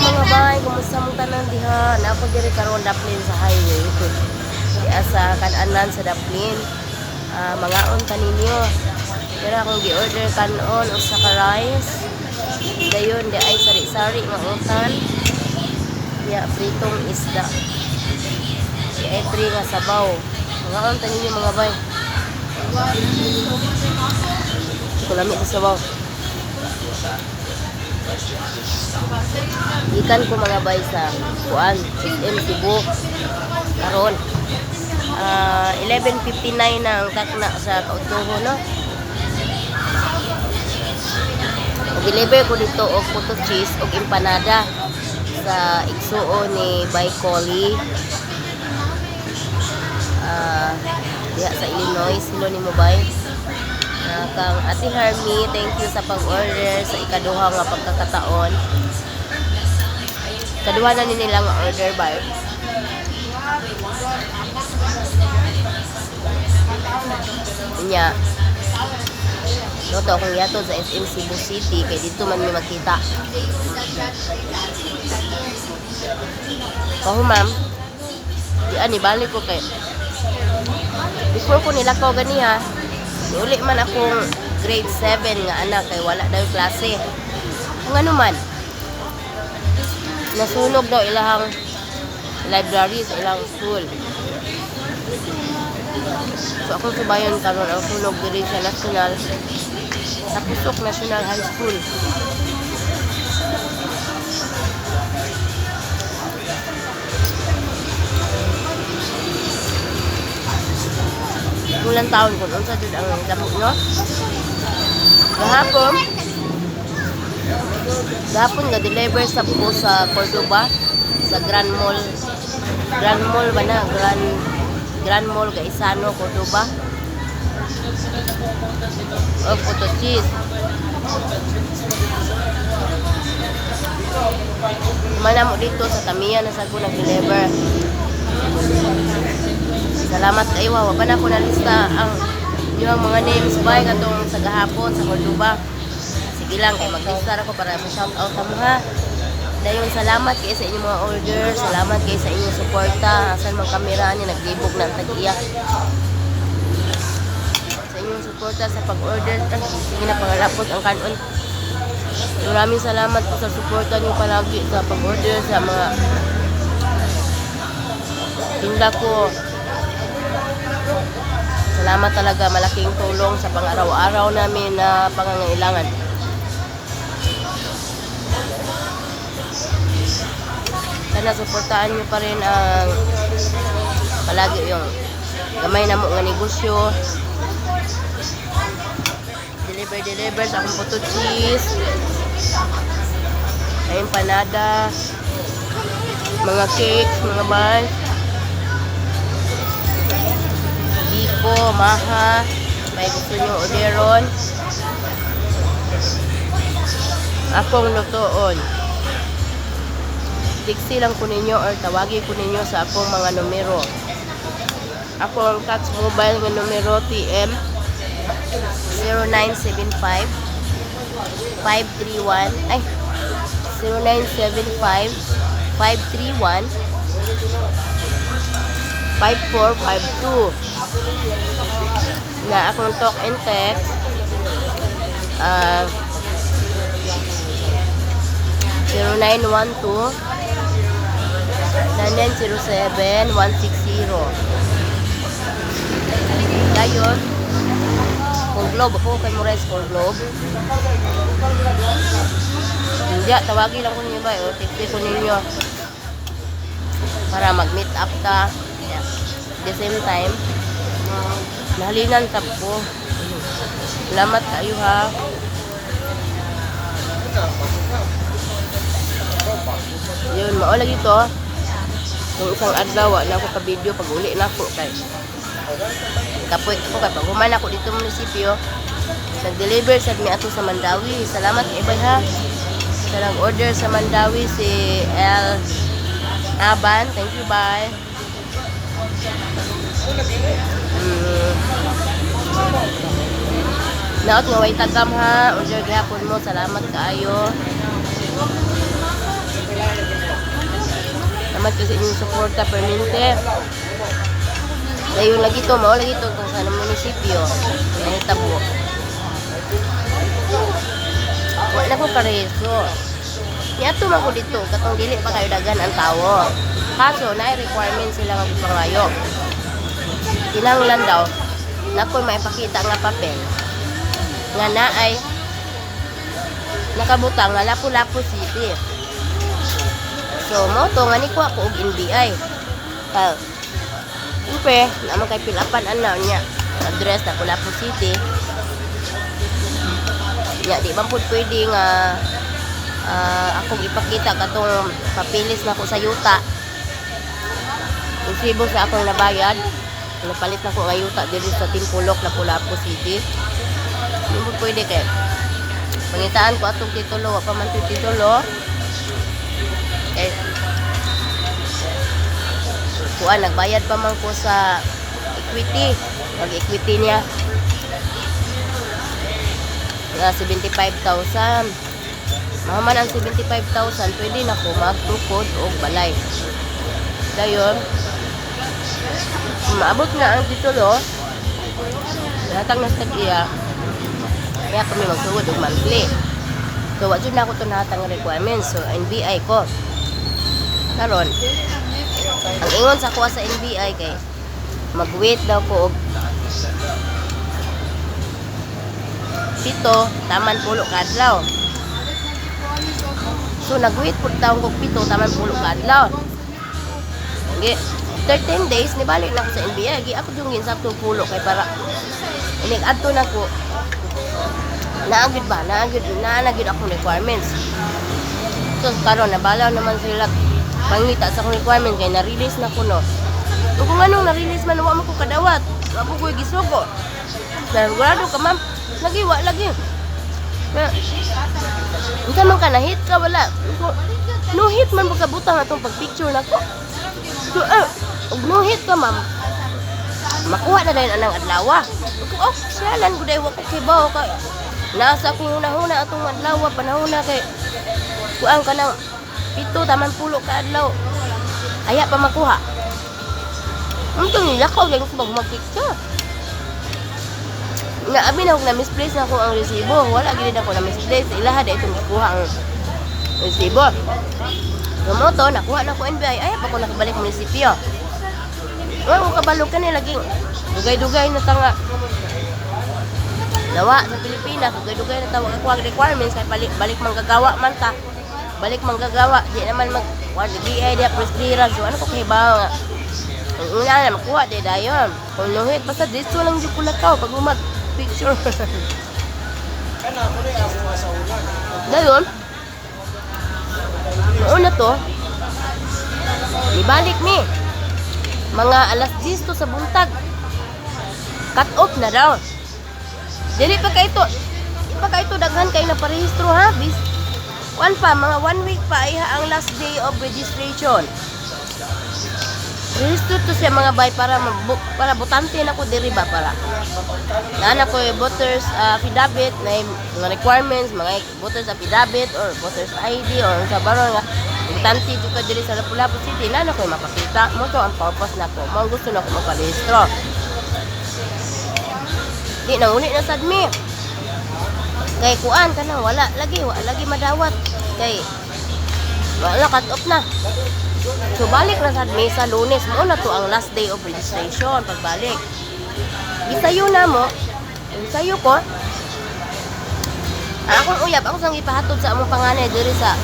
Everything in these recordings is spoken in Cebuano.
Mga bay, kumusta mong tanan diha? Naa ko diri karon daplin sa highway. Diha sa kananan sa daplin. Ah, mangaon ta ninyo. Pero akong gi-order kanon usa ka rice. Dayon di ay sari-sari nga utan. Ya pritong isda. Di ay free nga sabaw. Mangaon ta ninyo, mga bay. Kulami sa sabaw. Gikan ko, mga bay, sa kuan, SM Cebu karon. Ah, 11:59 na ang takna sa Kautuho, no? Ug deliver ko dito og puto cheese ug empanada sa igsuon ni Bay Collie. Ah, diha sa Illinois, hello nimo, bay. Ah, kang Ate Hermie, thank you sa pag-order sa ikaduha nga pagkakataon. Kaduha na ni nila nga order ba. Unya, Loto akong yato sa SM Cebu City kay dito man mi magkita. Kaho, ma'am. Di ani balik ko kay before ko nilakaw ganiha, niuli man akong grade 7 nga anak kay wala daw klase. Kung ano man, nasunog daw ilahang library sa ilang school. So akong subayon karon ang sunog diri sa National sa Pusok National High School. Mulang taon kung unsa jud ang damo, no? Gahapon, gahapon nga deliver sa ko sa Cordoba sa Grand Mall. Grand Mall ba na? Grand Mall Gaisano, Cordoba. Oh, puto cheese. Mana mo dito sa Tamiya na sa ko nag-deliver. Salamat kayo. Wa pa na ko nalista ang inyong mga names bay katong sa gahapon sa Cordoba. Sige lang kay maglista ra ko para sa shout out mo, ha. Dayon, salamat kay sa inyong mga order, salamat kay sa inyong suporta. Asan man kamera ni, naglibog na ang tag-iya. Sa inyong suporta sa pag-order, ah, sige na, pangalapot ang kanon. Maraming salamat po sa suporta niyo palagi sa pag-order sa mga tinda ko. Salamat talaga, malaking tulong sa pang-araw-araw namin na pangangailangan. Sana suportaan niyo pa rin ang palagi yung gamay na mo nga negosyo. Deliver, deliver sa akong puto cheese. Ay, empanada. Mga cakes, mga buns. Biko, maha. May gusto nyo orderon. Akong lutoon. Tiksi lang ko ninyo or tawagi ko ninyo sa akong mga numero. Ako ang Cats Mobile nga numero TM 0975 531, ay, 0975 531 5452 na akong talk and text 0912 9907 160. Dayon kung Globe ako kay Morales, kung Globe hindi, tawagin lang ko ninyo ba o text ko ninyo para mag-meet up ta. Yeah. The same time, nahalinan tab ko. Salamat kayo, ha. Yun, mao lagi to. Kung isang adlaw, na ako ka video pag uli na ako kay kapoy ko kay pag human ako dito munisipyo, nag-deliver sad mi ato sa Mandawi. Salamat kay bay, ha, sa nag-order sa Mandawi, si L Aban. Thank you, bye. Naot nga way tagam, ha. Order gihapon mo. Salamat kaayo. Salamat kasi inyong suporta permente. Dayon lagi to, mao lagi to kung sa munisipyo. Nahitabo. Wala na ko karehistro. Niadto man ko dito, katong dili pa kayo daghan ang tawo. Kaso, naay requirement sila nga gipangayo. Kinahanglan daw, nakoy maipakita nga papel nga naay nakabutang nga Lapu-Lapu City. So, mao to nga nikuha ko og NBI. Ka siyempre, naman kay pilapan ana niya. Address Lapu-Lapu City. Nya di man pud pwede nga akong ipakita katong papilis na ko sa yuta. Resibo sa akong nabayad. Napalit na ko nga yuta diri sa Timpulok, Lapu-Lapu City. Di mo pwede kay pangitaan ko atong titulo, wa pa man to'y titulo. Eh, kuan, nagbayad pa man ko sa equity. Pag equity niya, nga 75,000. Mahuman ang 75,000, pwede na ko magtukod og balay. Dayon, maabot na ang titulo, hatag na sa tag-iya, kaya kami magsugod og monthly. So, wa jud na ako nahatag nga requirements. So, NBI ko. Karon, ang ingon sa kuha sa NBI kay mag-wait daw ko og 7 taman 10 ka adlaw. So, nag-wait pud taon kog 7 taman 10 ka adlaw. Gi 13 days nibalik na ako sa NBI. Gi ako yung ginsabtong pulo kay para inig adto na ko. Naagid ba? Naagid, naanagid akong requirements. So karon nabalaw naman sila pangita sa akong requirement kay na-release na ko, no. O kung anong na-release man, wa man ko kadawat. Wa ko ko'y gisugo. Sigurado ka, ma'am? Lagi, wa lagi. Na, unsa man ka, na-hit ka, wala. No hit man magkabutang atong pag-picture nako. So, og no hit ka, ma'am, makuha na dayon anang adlaw. Oh, siyalan ko dahil wa ko kibaw kay nasa akong hunahuna atong adlaw panahon na kay kuan ka ng 7 taman 10 ka adlaw. Aya pa makuha. Unto ni lakaw lang ko mag-picture. Nga abi na na misplace na ko ang resibo. Wala gid ako na misplace. Ilaha da itong gikuha ang resibo. So mo to, nakuha na ko NBI. Ay pa ko nakabalik munisipyo. Wala ko kabalo ka ni laging dugay-dugay na tanga. Dawa sa Pilipinas, dugay-dugay na tawag ako ang requirements kay balik balik manggagawa man ta. Balik manggagawa, di naman mag wa di BI di press clearance. So ano ko kay ba nga. Ang una na makuha di dayon. Kung nuhit basta dito lang jud ko lakaw pag umag picture. Dayon, noon na to, ibalik mi. Mga alas 10 to sa buntag. Cut off na daw. Dili pa kay ito. Di pa kay ito daghan kay naparehistro ha. Bis one pa, mga one week pa ay ang last day of registration. Register to siya mga bay para para botante na ko diri ba para. Naa ko yung voters affidavit na yung mga requirements, mga voters affidavit or voters ID or sa baron nga botante jud ka diri sa Lapu-Lapu City na na ko mapakita mo to ang purpose nako. Mao gusto nako magparehistro. Di na uli na sad mi. Kay kuan kana wala lagi madawat. Kay wala, cut off na. So balik na sad mi sa Lunes mo na to ang last day of registration pagbalik. Gisayo na mo. Gisayo ko. Ang akong uyab, ako sang ipahatod sa among panganay diri sa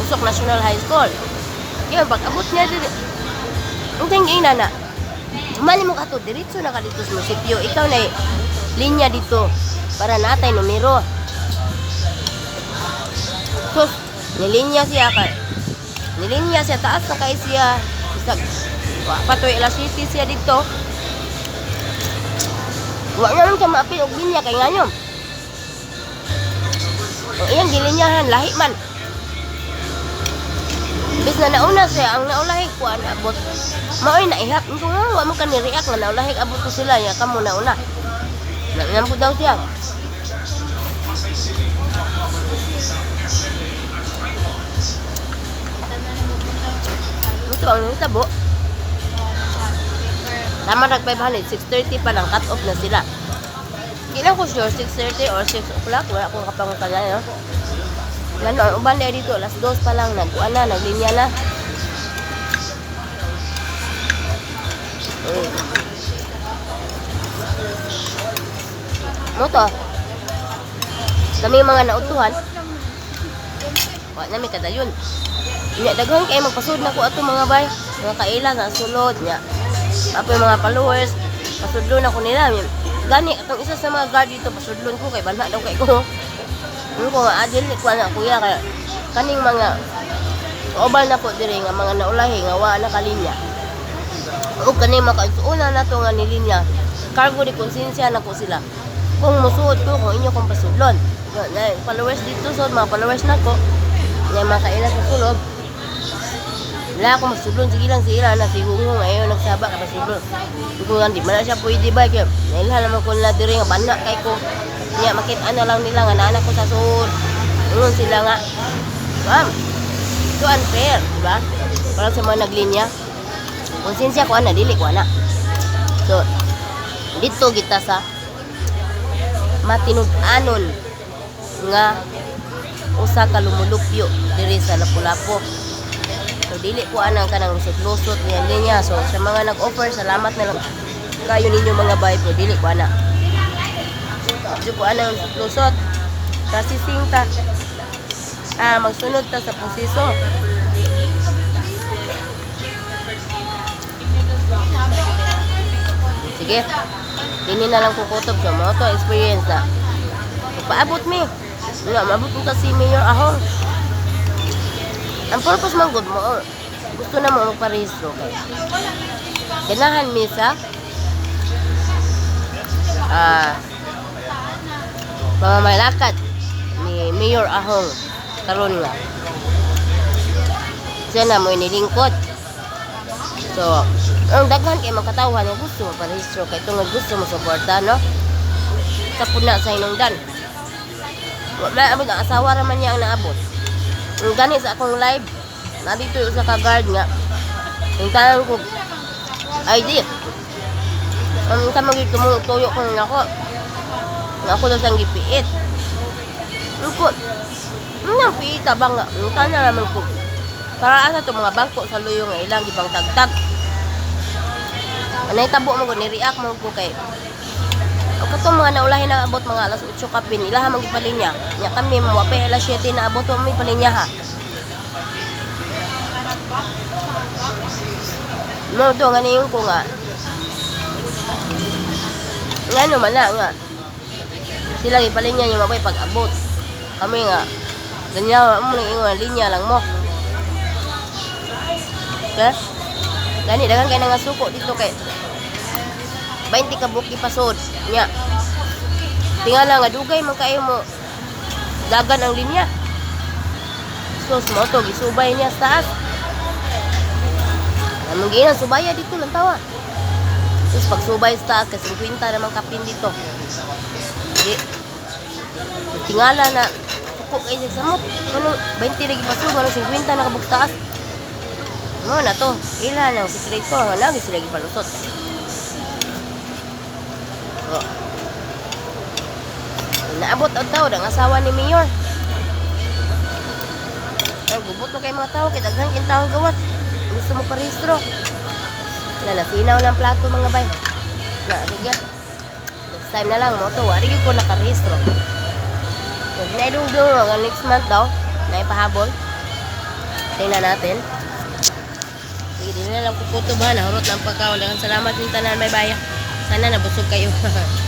Usok National High School. Yun, pag abot niya diri, ang tingin na na, mali mo kato, diretso na ka dito sa munisipyo. Ikaw na linya dito para natay numero. So, nilinya siya kay nilinya siya taas na kay siya. Bisag wa pa to'y alas 7 siya dito. Wa nga man ka maapil og linya kay nganyom. Ang iyang gilinyahan lahi man. Bis na nauna siya, ang naulahig ko ang abot. Maoy naihap. Kung nga, wa mo ka ni-react nga naulahig abot ko sila, ya kamo nauna. Nainam ko daw siya. Ito Ang nitabo. Tama nag 500, 6:30 pa lang, cut off na sila. Di lang ko sure, 6:30 or 6 o'clock, wala akong kapangutanan, no? Gano, ang uban na dito, alas 2 pa lang, nagkuan na, naglinya na. Mo to. Kami mga nautuhan, wa na mi kadayon. Nya daghan kay magpasud na ko ato, mga bay, mga kaila sa sulod nya. Apo yung mga followers, pasudlon ako nila. Gani atong isa sa mga guard dito, pasudlon ko kay banha daw kay ko. Ano ko nga adil ko na kuya kay kaning mga kauban na ko diri nga mga naulahi nga wa na kalinya. O kaning makaisuuna na to nga nilinya. Cargo de konsensya na ko sila. Kung musuod ko kung inyo kong pasudlon. Na, followers dito, so mga followers na ko. Nga mga kaila sa sulod. Wala ako masudlon, sige lang sila na si Hungo ngayon nagsaba ka pasudlon. Ko nga di man na siya pwede ba kay nailhan naman ko nila diri nga bana kay ko. Nya makita na lang nila nga naanak ko sa suod. Ingon sila nga, ma'am, so unfair, di ba? Para sa mga naglinya. Konsensya ko ana, dili ko ana. So, dito kita sa matinud-anon nga usa ka lumulupyo diri sa Lapu-Lapu. So dili ko anang kanang lusot-lusot niya linya. So sa mga nag-offer, salamat na lang kayo ninyo, mga bay po, dili ko ana. Dili ko anang lusot-lusot. Processing ta. Ah, magsunod ta sa proseso. Sige. Dini na lang kukutob sa mo to experience na. Paabot mi. Nga maabot ko si Mayor Ahong. Ang purpose man gud mo gusto na mo magparehistro kay ganahan mi sa pamamalakad ni Mayor Ahong karon nga siya na mo nilingkod. So, ang daghan kay mga katawhan nga gusto magparehistro kay tungod gusto mo suporta, no? Sa puna sa hinungdan. Wala abot, ang asawa ra man niya ang naabot. Ang gani sa akong live, nandito yung usa ka guard nga yung tanong ko ID. Ang sa mga tumutuyo ko nako. Nga ako daw siyang gipiit. Ko, ang piita ba nga? Ang tanan naman ko. Para asa to mga bangko sa luyo nga ilang gibang tagtag. Anay tabo mo ko ni-react mo ko kay o katong mga naulahin na abot mga alas 8 kapin ilaha man gipalinya. Nya kami mo pa alas 7 na abot wa may palinya ha. No do nga niyon ko nga. Ngano man na nga. Sila gipalinya yung mabay pag-abot. Kami nga ganyan mo nang ingon linya lang mo. Okay? Gani daghan kay nga suko dito kay 20 ka buki pasod nya. Tingala nga dugay man kayo mo dagan ang linya. Sus mo to gisubay niya sa taas. Among ginan subaya dito lang tawa. Sus pagsubay sa taas kay 50 naman kapin dito. Di. Tingala na suko kay sa samot. Ano 20 lagi pasod, ano 50 na kabuk taas. Mo na to. Ila nang sikreto nga lagi sila gipalusot. Oh. Naabot ang tao ang asawa ni Mayor. Ay, gubot na kay mga tao kay daghan kay tao gawat. Gusto mo parehistro. Na nasinaw ng plato, mga bay. Na sige. Next time na lang mo to, wari gyud ko nakarehistro. So, naidungdung nga next month daw, na ipahabol. Tingnan natin. Sige, di na lang kukutob ha. Nahurot na ang pagkaon. Daghang salamat yung tanan, may baya. Sana nabusog kayo.